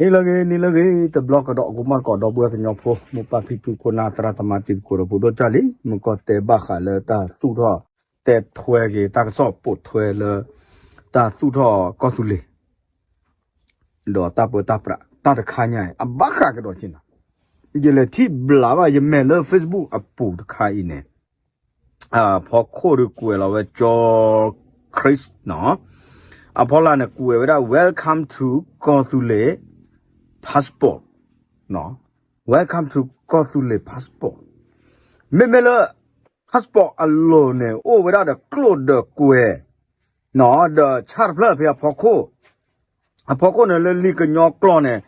နံၤလၢအဂ့ၤ နံၤလၢအဂ့ၤ တဘျီကဒီး ကမၣ်ကီး ဒီပုၢ်ဝဲၢ်ကညီဖိ မိၢ်ပၢ်ဖံဖု ခိၣ်နၢ် သရၣ်သမါ တံၤသကိး ဒီးဖိဒိၣ်ကၢ်လံ, မုၢ်ကီၢ်တဲဘၣ်ဃးလၢတၢ်သူၣ်ထီၣ် တဲထွဲက့ၤ တၢ်ကစီၣ်ပိာ်ထွဲလၢ တၢ်သူၣ်ထီၣ်ကီၢ်သူလ့ၤ ဒီးတၢ်ပၢတၢ်ပြး တၢ်တခါညါအံၤ အဘၣ်ဃးကဒီးက့ၤနီၤ, ယလဲၤထံၣ်ဘျးဘၣ် ယမဲာ်လၢ Facebook အပူၤတခါအံၤန့ၣ် ဖီခိၣ်ဒီးကွဲးလီၤဝဲ ကၠီ Chris နီၤ, အဖီလာ်န့ၣ် ကွဲးဝဲဒၣ် Welcome to ကီၢ်သူလ့ၤ passport နီၤ, Welcome to ကီၢ်သူလ့ၤ passport, မ့မ့ၢ်လၢ passport အလိၤန့ၣ် အိၣ်ဝဲဒၣ်ဒီးကျိၣ်ဒီးကွဲၤ နီၤ, ဒီးဆၣ်တဖျၢၣ်ဖဲအဖီခိၣ်, အဖီခိၣ်န့ၣ်လၢလံာ်ကညီကျိာ်န့ၣ်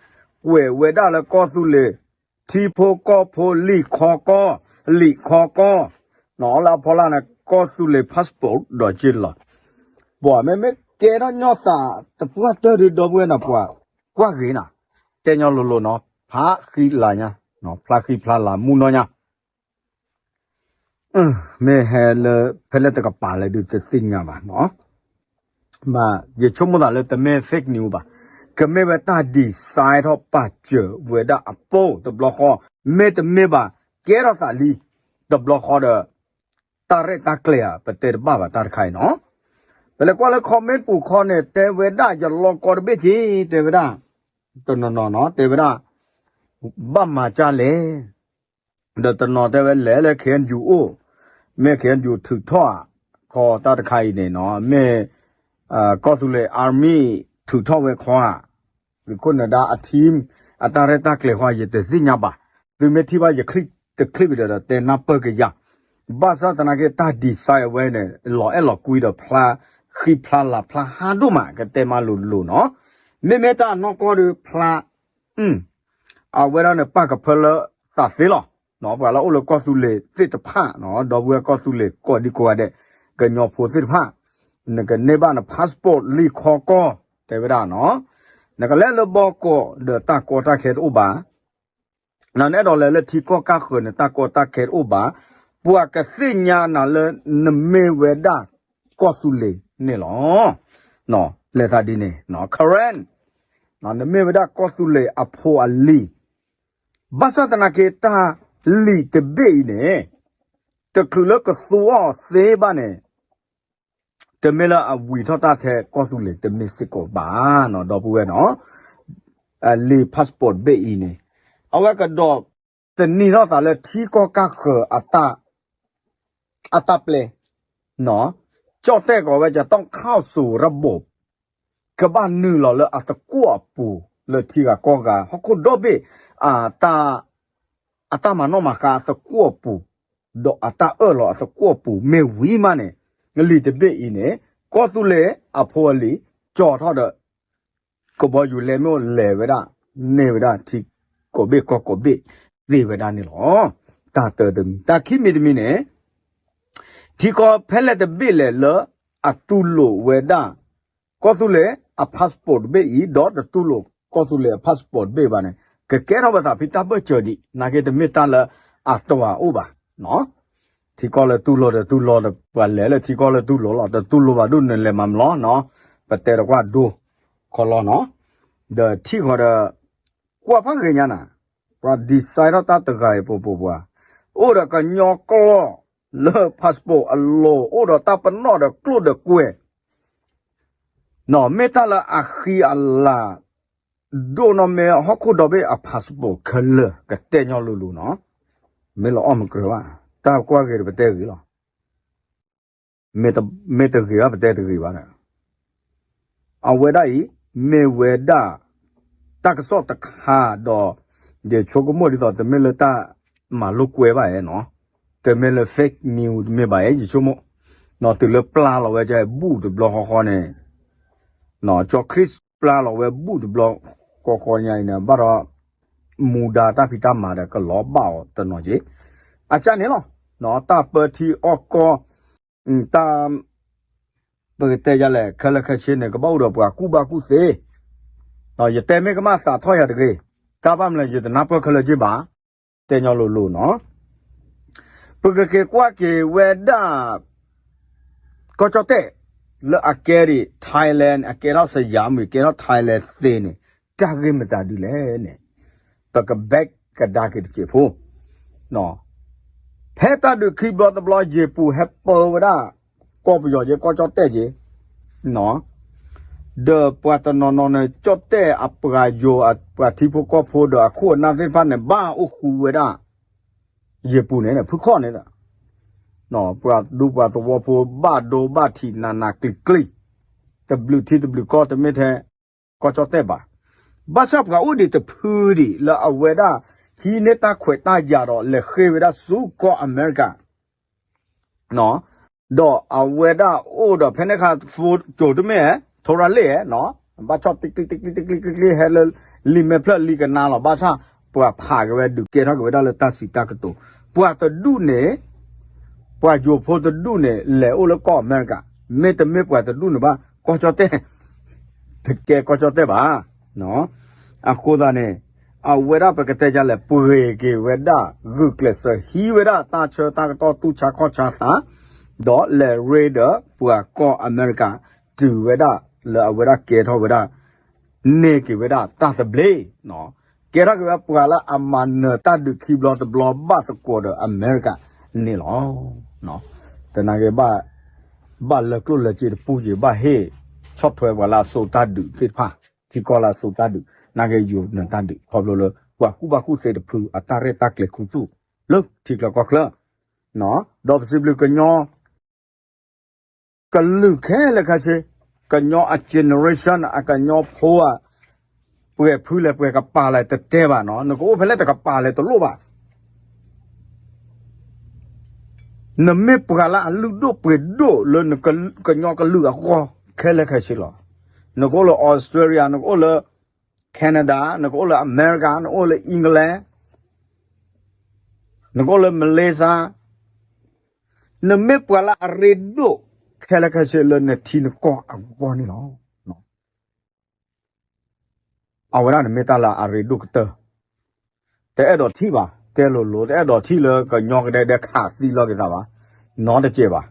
ကွဲးဝဲဒၣ်လၢကီၢ်သူလ့ၤ ထံဖိကီၢ်ဖိ လံာ်ခီကီၢ်, လံာ်ခီကီၢ်, နီၤ, လၢအဖီလာ်န့ၣ် ကီၢ်သူလ့ၤ passport ဒီးက့ၤလီၤ, ပှၤမ့မ့ၢ်ကဲထီၣ်ညီသးသပှၢ်တၢၢ်ဒီး ဒီပုၢ်ဝဲၢ်နီၤ ပှၤကွၢ်ဂ့ၤနီၤ, တဲညီလိၤလိၤနီၤ, ဖျါဃံဖျါလၤညါ, ဖျါဃံဖျါလၤမူနီၢ်ညါ မ့ၢ်ဟဲလၢ ဖဲလဲၣ်တကပၤလဲၣ်ဒုးတသ့ၣ်ညါဘၣ်နီၤ, ယဆိကမိၣ်သးလၢတမ့ၢ် fake news ဘၣ်, ကမ့ၢ်ဝဲတၢ် design ထီၣ်ပာ်စၢၤဝဲဒၣ်အပိၢ်တဘျီဃီ, မ့တမ့ၢ်ဘၣ် ကဲထီၣ်သးလံ, တဘျီဃီဒီး တၢ်ရဲၣ်တၢ်ကျဲၤဧါ ပတဲတဘၣ်ဘၣ်တၢ်တခါအံၤနီၤ, ပလဲၤကွၢ်လၢ comment ပူၤခီန့ၣ် တဲဝဲဒၣ် ယလီၤကီတဘ့ၣ်က့ၤ တဲဝဲဒၣ်, တနီၤနီၤနီၤ တဲဝဲဒၣ် ဘၣ်မၤကၢ်လဲၣ် ဒီးတနီၤတဲဝဲလဲၣ်လၢ KNU အိၣ်, မ့ၢ် KNU ထုးထီၣ်ဧါ, ခီတၢ်တခါအံၤန့ၣ်နီၤ, မ့ၢ် ကီၢ်သူလ့ၤ army ထုးထီၣ်ဝဲခီဧါ, သုးခိၣ်နၢၤဒါအ team အတၢ်ရဲၣ်တၢ်ကျဲၤဃီ ယတသ့ၣ်ညါဘၣ်, သုမ့ၢ်ထံၣ်ဘၣ်ယ clip တclipဒီး တဲနၢ်ပၢၢ်က့ၤယၤ, ဘၣ်ဆၣ်သနာ်က့ တၢ် design အဝဲန့ၣ် လီၤအဲၣ်လီၤကွံဒီးဖျါဃံဖျါလၤဖျါဟးဒိၣ်မး ကတဲမးလိၤလိၤနီၤ, မ့မ့ၢ်တၢ်နီၢ်ကီၢ်ဒီး ဖျါ အဝဲဒၣ်န့ၣ် ပာ်ကဖၢလၢသးသ့လီၤ. ပှၤလၢအိၣ်လၢကီၢ်သူလ့ၤသ့ၣ်တဖၣ်, ဒီပုၢ်ဝဲၢ်ကီၢ်သူလ့ၤကိးဒံကိးဂၤဒဲး, ကညီဖိသ့ၣ်တဖၣ်, နကန့ၢ်ဘၣ်န passport လံာ်ခီကီၢ် တဲဝဲဒၣ်နီၤ, နကလဲၤလၢဘီကီးဒီးတၢ်ကီတၢ်ခဲတအိၣ်ဘၣ်, နအဲၣ်ဒိးလဲၤလၢထံကီၢ်ကၢ်ဃၢၤန့ၣ် တၢ်ကီတၢ်ခဲတအိၣ်ဘၣ်, ပှၤကသ့ၣ်ညါနၤလၢနမ့ၢ်ဝဲဒၣ်ကီၢ်သူလ့ၤန့ၣ်လီၤ. လဲၤသးဒ်န့ၣ် Karen, နမ့ၢ်ဝဲဒၣ်ကီၢ်သူလ့ၤအဖိအလံၤ, ဘၣ်ဆၣ်သနာ်က့ တၢ်လံာ်တဘ့ၣ်အံၤန့ၣ် တချုးလၢကသူအီၤသ့ဘၣ်န့ၣ် တမ့ၢ်လၢအဝံၤထီၣ်တၢ်ထဲကီၢ်သူလ့ၤတမ့ၢ်စ့ၢ်ကီးဘၣ်နီၤ ဒီပုၢ်ဝဲၢ်နီၤ, လံာ် passport ဘ့ၣ်အံၤန့ၣ် အဝဲကဒီးသန့ၤထီၣ်သးလၢထံကီၢ်ကၢ်ဃၢၤအတၢ် အတၢ်ပျဲ ကၠီၣ်တဲၣ်ကီးဝဲ ကတီၢ်ခါအစိၤရဘိး ကဘၣ်နုာ်လီၤလၢအသကိးအပူၤ လၢထံဂၤကီၢ်ဂၤ ဟီၣ်ခိၣ်ဒီဘ့ၣ် အတၢ်မၤနီၣ်မၤဃါအသကိးအပူၤ ဒီးအတၢ်အၢၣ်လီၤအသကိးအပူၤ မ့ၢ်ဝံၤမးန့ၣ် လံာ်တဘ့ၣ်အံၤန့ၣ် ကီၢ်သူလ့ၤအဖိအလံၤ ကၠီထီၣ်ဒီး ကဘီယူၤလဲမ့ၢ်အိၣ်လဲၤဝဲဒၣ် န့ၢ်ဝဲဒၣ်ထံကိးဘ့ၣ်ကီၢ်ကိးဘ့ၣ်သ့ဝဲဒၣ်န့ၣ်လီၤ. တၢ်တၢတမံၤ တၢ်ခံမံၤတမံၤန့ၣ် ထံကီၢ်ဖဲလဲၣ်တဘ့ၣ်လဲၣ်လၢအတူၢ်လိာ်ဝဲဒၣ် ကီၢ်သူလ့ၤအ passport တဘ့ၣ်အံၤ ဒီးတတူၢ်လိာ်ကီၢ်သူလ့ၤအ passport တဘ့ၣ်ဘၣ်န့ၣ် ကကဲထီၣ်ဝဲသးဖံတၢ်ဘၢၣ်စၢၤဒံး နာ်က့တမ့ၢ်တၢ်လၢအတဝၤအိၣ်ဘၣ် ထံကီၢ်လၢတူၢ်လိာ်ဒီးတူၢ်လိာ်ဒီး ပှၤလဲၤလၢထံကီၢ်လၢတူၢ်လိာ်လီၤ တတူၢ်လိာ်ဘၣ်ဒိၣ်န့ၣ်လဲၤမၤမလီၤနီၤ ပတဲတကွၢ်ဒိ ခီလီၤနီၤ ဒီးထံၣ်ဃီဒီး ကွၢ်ဖးဂ့ၤညါနၤ ပှၤ design ထီၣ်တၢ်တဂၤအံၤပှၤပှၤပှၤ အိၣ်ဒီးကညီကျိာ်လၢ passport အလိၤ အိၣ်ဒီးတၢ်ပနီၣ်ဒီးကျိၣ်ဒီးကွဲၤ နီၤ မ့ၢ်တၢ်လၢအဃံအလၤ ဒိၣ်နီၢ်မ့ၢ်ဟီၣ်ခိၣ်ဒီဘ့ၣ်အ passport ခဲလၢာ် ကတဲညီလိၤလိၤနီၤ မ့ၢ်လီၤအီၣ်မုၢ်ကြၢးဘၣ် တၢ်ကွၢ်ဂ့ၤဒီးပတဲဂ့ၤလီၤ မ့ၢ်တဂ့ၤဘၣ် ပတဲတဂ့ၤဘၣ်ဒီး အဝဲဒၣ်အံၤ မ့ၢ်ဝဲဒၣ် တၢ်ကစီၣ်တခါဒီး ယဆိကမိၣ်ဒ်သိး တမ့ၢ်လၢတၢ်မၤလိာ်ကွဲဘၣ်ဧါနီၤ တမ့ၢ်လၢ fake news တမ့ၢ်ဘၣ်ဧါ ယဆိကမိၣ် နီၤ တုၤလၢပျၢ်လီၤဝဲကဘူၣ်တဘျီဃီဃီန့ၣ် ကၠီ Chris ပျၢ်လီၤဝဲဘူၣ်တဘျီဃီဃီညါအံၤန့ၣ် ဘၣ်ဒီး မူဒါတၢ်ဖံးတၢ်မၤဒီးကလီၤဘၣ်အီၤတနီၤက့ အကၢ်န့ၣ်လီၤ တၢ်ပၢထံအီၣ်ကီၢ် တၢ် ပကတဲယၤလဲၣ် ခဲလၢာ်ခဲဆ့န့ၣ် ကဘၣ်အိၣ်ဒီးပှၤကူၣ်ဘၣ်ကူၣ်သ့ ယတဲမ့ၢ်ကမၣ်သးထီၣ်ယၤတဂ့ၤ တၢ်ဘၣ်မနုၤလဲၣ် ယတနၢ်ပၢၢ်ခဲလၢာ်က့ဘၣ် တဲညီလိၤလိၤနီၤ ပကက့ၤကွၢ်က့ၤဝဲဒၣ် ကီၢ်ကၠီၣ်တဲၣ် လၢအကဲဒံး Thailand အကဲထီၣ် Siam ကဲထီၣ် Thailand သ့န့ၣ် တၢ်ဂ့ၢ်မတၤဒုလဲၣ်န့ၣ် ပကဘၣ်ကဒါက့ၤတစဲးဖိ ဖဲတၢ်ဒုးခံဘျီတဘျီ ယ့ၣ်ပူၤဟဲပၢဝဲဒၣ် ကီၢ်ပယီၤက့ ကီၢ်ကၠီၣ်တဲၣ်က့ ဒီးပှၤတနီၤနီၤန့ၣ် ကၠီၣ်တဲၣ်အပှၤယိၤ ပှၤထံဖိကီၢ်ဖိဒီးအခိၣ်အနၢ်သ့ၣ်တဖၣ်န့ၣ် ဘၣ်အိၣ်ဃူဝဲဒၣ် ယ့ၣ်ပူၤန့ၣ် ဖုခီၣ်န့ၣ် ပှၤဒူပှၤသဝီဖိ ဘၣ်ဒိဘၣ်ထံးနးနးကျံၤကျံၤ တဘျုးထံတဘျုးကီၢ် တမ့ၢ်ထဲ ကီၢ်ကၠီၣ်တဲၣ်ဘၣ်. ဘၣ်ဆၣ်ပှၤအိၣ်ဒံးတဖုဒံး လၢအဝဲဒၣ် ဟံးန့ၢ်တၢ်ခွဲးတၢ်ယာ်ဒီး လဲၤဃ့ဝဲဒၣ်ဆူကီၢ်အမဲရကၤ ဒီးအဝဲဒၣ်အိၣ်ဒီး ဖဲန့ၣ်အခါ ဖိကၠိတမ့ၢ် ထိရၤလ့ၣ် ဘၣ်ဆီၣ်တကျံတကျံတကျံတကျံ ဟဲလၢ လံာ်မဲာ်ဖျၢၣ်လံာ်ကနါလီၤ. ဘၣ်ဆၣ်ပှၤဖးက့ၤဝဲ ဒုးကဲထီၣ်က့ၤဝဲဒၣ်လၢတၢ်စံးတၢ်ကတိၤ ပှၤတဒူၣ်န့ၣ် ပှၤယိၤဖိတဒူၣ်န့ၣ် လဲၤအိၣ်လၢကီၢ်အမဲရကၤ မ့တမ့ၢ်ပှၤတဒူၣ်န့ၣ်ဘၣ် ကီၢ်ကၠီၣ်တဲၣ် တကဲကီၢ်ကၠီၣ်တဲၣ်ဘၣ်. အဃိသတးန့ၣ် အဝဲဒၣ်ပကတဲဒ်လဲၣ် ပှ့ၤက့ၤဝဲဒၣ် ဂုာ်ကျဲးစၢးဟံးဝဲဒၣ်တၢ်ဆၢတၢ်ကတီၢ် တူၢ်ဆါခီၣ်ဆါသး ဒီးလဲၤရ့ဒီးပှၤကီၢ်အမဲရကၤ တုၤဝဲဒၣ်လၢအဝဲဒၣ်ကဲထီၣ်ဝဲဒၣ် န့ၢ်က့ၤဝဲဒၣ်တၢ်သဘျ့ ကဲထီၣ်က့ၤဝဲပှၤလၢအမၤနၢၤတၢ်ဒုးခံဘျီတဘျီဘၣ်သကိးဒီးအမဲရကၤန့ၣ်လီၤ. သနာ်က့ ဘၣ်လၢကျိၣ်လၢစ့တပူၤယံၤ ဘၣ်ဟ့ၣ်ဆီၣ်ထွဲပှၤလၢအစိာ်တၢ်ဒုးသ့ၣ်တဖၣ် ထံကီၢ်လၢအစိာ်တၢ်ဒုး သနာ်က့ယိၤနၢၤတၢ်ဒုး ခီဖျိလၢပှၤကူၣ်ဘၣ်ကူၣ်သ့တဖု အတၢ်ရဲၣ်တၢ်ကျဲၤခူသူၣ် လၢထံချၢကီၢ်ချၢ ဒီးပစံးဘျုးကညီ ကလုာ်ခဲလၢာ်ခဲဆ့ ကညီအ generation အကညီဖိဧါ ပှဲၤဖုလဲၣ်ပှဲၤကပၤလဲၣ်တတဲဘၣ်နီၤ နကအိၣ်ဖဲလဲၣ်တကပၤလဲၣ်တလိၣ်ဘၣ်. နမ့ၢ်ပှၤလၢအလုၢ်ဒိၣ်ပှ့ၤဒိၣ်လၢနကညီကလုာ်အဂီၢ်ခဲလၢာ်ခဲဆ့လီၤ. နကအိၣ်လၢ Australia နကအိၣ်လၢ Canada နကအိၣ်လၢ America နအိၣ်လၢ England နကအိၣ်လၢ Malaysia နမ့ၢ်ပှၤလၢအရ့ဒိၣ်ခဲလၢာ်ခဲဆ့လၢနထံနကီၢ်အဂီၢ်န့ၣ်လီၤ. အဝဲဒၣ်န့ၣ်မ့ၢ်တၢ်လၢအရ့ဒိၣ်ကတၢၢ် တအဲၣ်ဒိးထံၣ်ဘၣ် တဲလိၤလိၤ တအဲၣ်ဒိးထံၣ်လၢကညီကဒဲဒဲခးသံလီၤက့ၤသးဘၣ် နီတစဲးဘၣ်.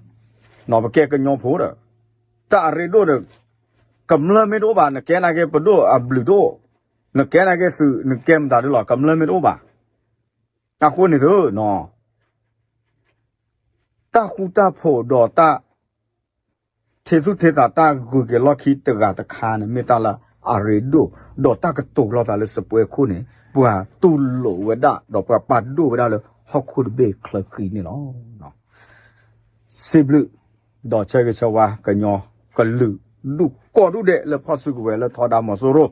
နီၢ်ပကဲကညီဖိဒီး တၢ်အရ့ဒိၣ်ဒီး ကမျၢၢ်မ့ၢ်တအိၣ်ဘၣ် နကဲနာ်က့ပဒိၣ်အဘျုးတအိၣ် နကဲနာ်က့သုး နကဲမတၤဒ်လီၤ ကမျၢၢ်မ့ၢ်တအိၣ်ဘၣ်. အဃိန့ၣ်သု တၢ်ဃူတၢ်ဖိးဒီးတၢ် ထံသူၣ်ထံသးတၢ်ဂုၤက့ၤလီၢ်ခံတဂၤတခါန့ၣ် မ့ၢ်တၢ်လၢအရ့ဒိၣ် ဒီးတၢ်ကတိၤလီၤသးလၢစပွဲခိၣ်န့ၣ် ပှၤတူၢ်လိာ်ဝဲဒၣ် ဒီးပှၤပာ်ဒိၣ်ဝဲဒၣ်လၢဟီၣ်ခိၣ်တဘ့ၣ်ချၢဃံန့ၣ်လီၤ. စံးဘျုး ဒီးဆၢဂ့ၤဆၢဝါကညီကလုာ် ဒူၣ်ကိးဒူၣ်ဒဲးလၢဖီၣ်စုကဝဲၤလၢထီဒါမီၤစိရိၤ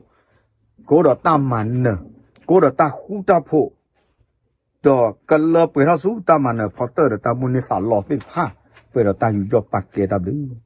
ကအိၣ်ဒီးတၢ်မၤနၢၤ ကအိၣ်ဒီးတၢ်ဃူတၢ်ဖိး ဒီးကလၢပှဲၤထီၣ်ဆူတၢ်မၤနၢၤဖီတၢၣ်ဒီးတၢ်မိၣ်န့ၢ်သးလီသ့ၣ်တဖၣ် ပှဲၤဒီးတၢ်ယူးယီၣ်ပာ်ကဲတၢ်ဘျုး